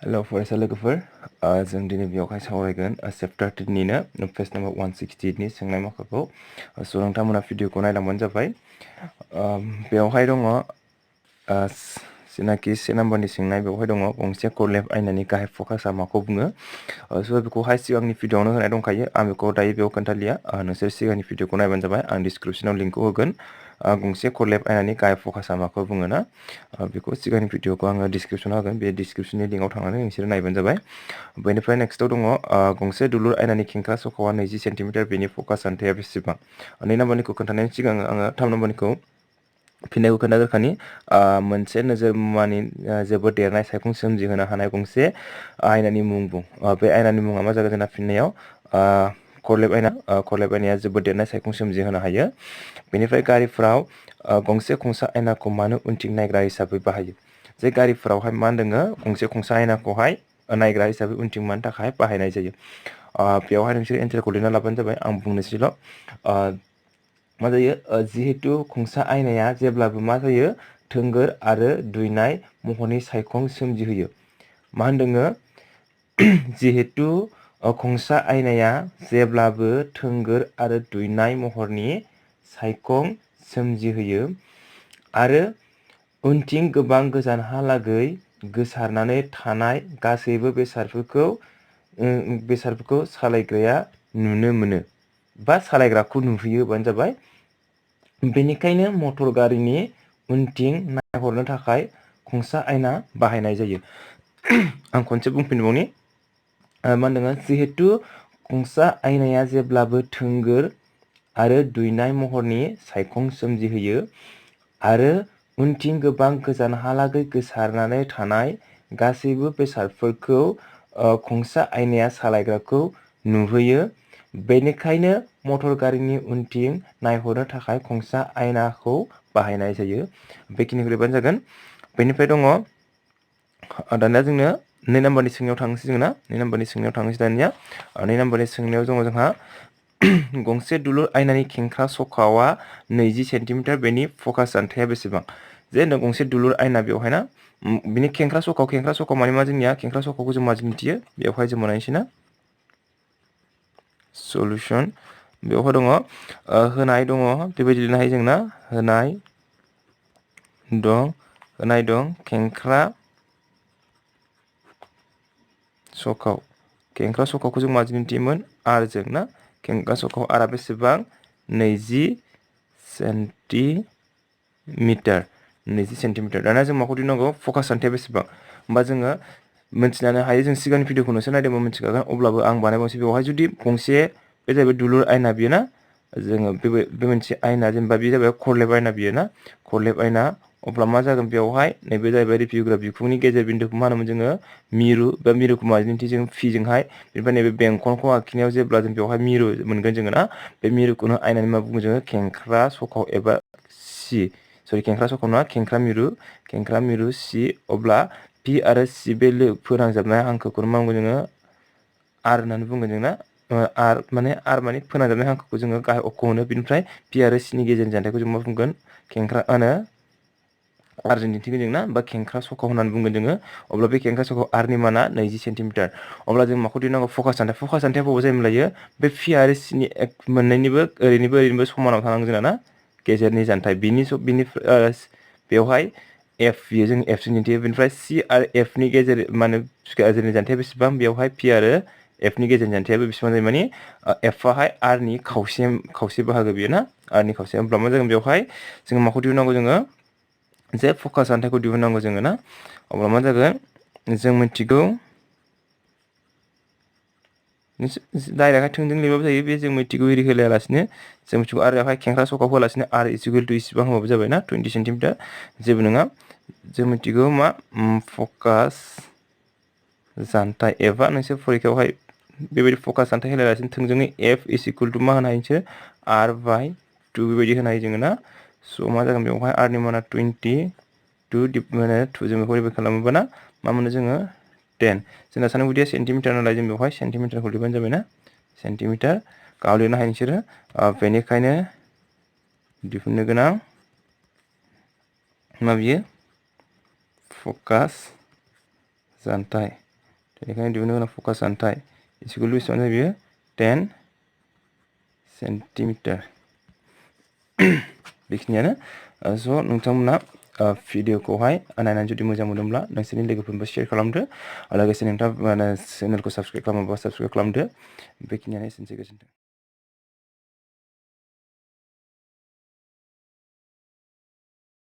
हेल' फरायसा लोगोफोर जों दिनै बेयावहाय सावरायगोन चैप्टार 10 निनो पेज नम्बर 168 नि सोंनाय माखाखौ नोंथांमोना भिडिअखौ नायलांबानो जाबाय बेयावहाय दङ जेनाखि 1 नाम्बारनि सोंनाय बेवहाय दङ गंसे खरलेब आयनानि गाहाय फकासआ माखौ बुङो बेखौहाय सिगांनि भिडिअआवनो होनाय दंखायो आं बेखौ दायो बेयाव खोन्थालिया नोंसोर सिगांनि भिडिअखौ नायबानो जाबाय आं डिसक्रिपसनाव लिंकखौ होगोन गंसे खरलेब आयनानि गाहाय फकासआ माखौ बुङो ना बेखौ सिगांनि भिडिअखौ आङो डिसक्रिपसनाव होगोन बे डिसक्रिपसननि लिंकआव थांनानै नोंसोर नायबानो जाबाय बेनिफ्राय नेक्स्टआव दङ गंसे दुलुर आयनानि खेंख्रा सखआ 20 सेन्टिमिटार बेनि फकास जानथाया बेसेबां 2 नाम्बारनिखौ खोन्थानायनि सिगां आङो 3 नाम्बारनिखौ फिननायखौ खोन्थाग्रोखानि मोनसे नोजोर मुवानि जोबोद देरनाय सायखं सोमजिहोनो हानाय गंसे आयनानि मुं बुं बे आयनानि मुङा मा जागोन जोंना फिननायाव खरलेब आयनाया जोबोद देरनाय सायखं सोमजिहोनो हायो बेनिफ्राय गारिफोराव गंसे खंसा आयनाखौ मानो उनथिं नायग्रा हिसाबै बाहायो जे गारिफोरावहाय मा होनदों गंसे खंसा आयनाखौहाय नायग्रा हिसाबै उनथिं मानो थाखाय बाहायनाय जायो बेयावहाय नोंसोर एन्सारखौ लिरना लाबानो जाबाय आं बुंनोसैल' मा जायो जिहेतु खंसा आयनाया जेब्लाबो मा जायो थोंगोर आरो दुयनाय महरनि सायखं सोमजिहोयो मा होनदों जिहेतु खंसा आयनाया जेब्लाबो थोंगोर आरो दुयनाय महरनि सायखं सोमजिहोयो आरो उनथिं गोबां गोजानहालागै गोसारनानै थानाय गासैबो बेसादफोरखौ सालायग्राया नुनो मोनो बा सालायग्राखौ नुहैयोबानो जाबाय बेनिखायनो मटर गारिनि उनथिं नायहरनो थाखाय खंसा आयना बाहायनाय जायो आं खनसे बुंफिनबावनि मा होनदों जिहेतु खंसा आयनाया जेब्लाबो थोंगोर आरो दुयनाय महरनि सायखं सोमजिहोयो आरो उनथिं गोबां गोजानहालागै गोसारनानै थानाय गासैबो बेसादफोरखौ खंसा आयनाया सालायग्राखौ नुहैयो बेनिखायनो मटर गारिनि उनथिं नायहरनो थाखाय खंसा आयनाखौ बाहायनाय जायो बेखिनिखौ लिरबानो जागोन बेनिफ्राय दङ दानिया जोंनो 2 नाम्बारनि सोंनायाव थांनोसै जोंना 2 नाम्बारनि सोंनायाव थांनोसै दानिया 2 नाम्बारनि सोंनायाव दङ जोंहा गंसे दुलुर आयनानि खेंख्रा सखावा 20 सेन्टिमिटार बेनि फकास जानथाया बेसेबां जे गंसे दुलुर आयना बेवहाय ना बिनि खेंख्रा सखाव माने मा जोंनिया खेंख्रा सखावखौ जों माजों मिथियो बेवहाय जों मोननायसै ना सल्युशन बेवहाय दङ होनाय दङ बेबायदि लिरनो हायो जोंना होनाय दं खेंख्रा सखावखौ जों माजों मिथियोमोन आर जों ना खेंख्रा सखाव आरा बेसेबां 20 सेन्टिमिटार दाना जों माखौ दिहुननांगौ फकास जानथाया बेसेबां होमबा जोङो मिथिनो हायो जों सिगांनि भिडिअखौ नोंसोर नायदोंबा मिथिखागोन अब्लाबो आं बानायबावनोसै बेवहाय जुदि गंसे बे जाहैबाय दुलुर आयना बियो ना जोङो बे मोनसे आयना जेनेबा बे जाबाय खरलेब आयना बियो ना खरलेब आयना अब्ला मा जागोन बेवहाय नैबे जाहैबाय रिभिउग्रा बिखुंनि गेजेर बिन्दुखौ मा होनोमोन जोङो मिरु बा मिरुखौ माजों दिन्थियो जों फिजोंहाय बेनिफ्राय नैबे बेंखनखौ आखिनायाव जेब्ला जों बेवहाय मिरु मोनगोन जोङो ना बे मिरुखौनो आयनानि मा बुङो जोङो खेंख्रा सखाव एबा खेंख्रा सखाव नङा खेंख्रा मिरु सि अब्ला पि आरो सि बे फोनांजाबनाय हांखोखौनो मा बुङो जोङो आर होननानै बुंगोन जोंना आर माने फोनांजाबनाय हांखोखौ जोङो गाहाय अक्ष होनो बिनिफ्राय पि आरो सिनि गेजेरनि जानथायखौ जों मा बुंगोन खेंख्रा आरजों दिन्थिगोन जों ना बा खेंख्रा सखाव होननानै बुंगोन जोङो अब्ला बे खेंख्रा सखाव आरनि माना 20 सेन्टिमिटार अब्ला जों माखौ दिहुननांगौ फकास जानथाया बबाव जायोमोन लायो बे पि आरो सिनि मोननैनिबो ओरैनिबो समानाव थानांगौ जोंना ना गेजेरनि जानथाय बिनि बेवहाय एफ बियो जों एफ जों दिन्थियो बेनिफ्राय सि आरो एफ नि गेजेर माने गेजेरनि जानथाया बेसेबां बेवहाय पि आरो एफ नि गेजेरनि जानथायाबो बेसेबां जायो माने एफआहाय आरनि खावसे बाहागो बियो ना आरनि खावसे होमब्ला मा जागोन बेवहाय जोङो माखौ दिहुननांगौ जोङो जे फकास जानथायखौ दिहुननांगौ जोङो ना अब्ला मा जागोन जों मिथिगौ डाइरेक्टहाय थोंजों लिरबाबो जायो बे जों मिथिगौ एरि होलायालासिनो जों मिथिगौ आरो बेवहाय खेंख्रा सखाव होलासिनो आर इजिकुवेल टु इसिबां होबाबो जाबाय ना 20 सेन्टिमिटार जेबो नङा जों मिथिगौ मा फकास जानथाय एबा नोंसोर फरिखायावहाय बेबायदि फकास जानथाय होलायालासिनो थोंजोङै एफ इजिकुवेल टु मा होनो हायो आर बाय 2 बेबायदि होनो हायो जोङो ना स' मा जागोन बेवहाय आरनि माना 22 जों बेखौ रिभाइस खालामोबा ना मा मोनो जोङो 10 जोंना साननाय गुदिया सेन्टिमिटार नालाय जों बेवहाय सेन्टिमिटारखौ लिरबानो जाबाय ना सेन्टिमिटार गाव लिरनो हायो नोंसोरो बेनिखायनो दिहुननो गोनां मा बियो फकास जानथाय बेनिखायनो दिहुननो गोनां फकास जानथाय इसिकुल टु बेसेबां जायो बियो 10 सेन्टिमिटार बेखिनियानो स' नोंथांमोना भिडिअखौहाय नायनानै जुदि मोजां मोनोब्ला नोंसोरनि लोगोफोरनोबो शेयार खालामदो लोगोसे नोंथाङा चेनेलखौ साबस्क्राइब खालामाबा साबस्क्राइब खालामदो बेखिनियानो एसेनोसै गोजोन्थों।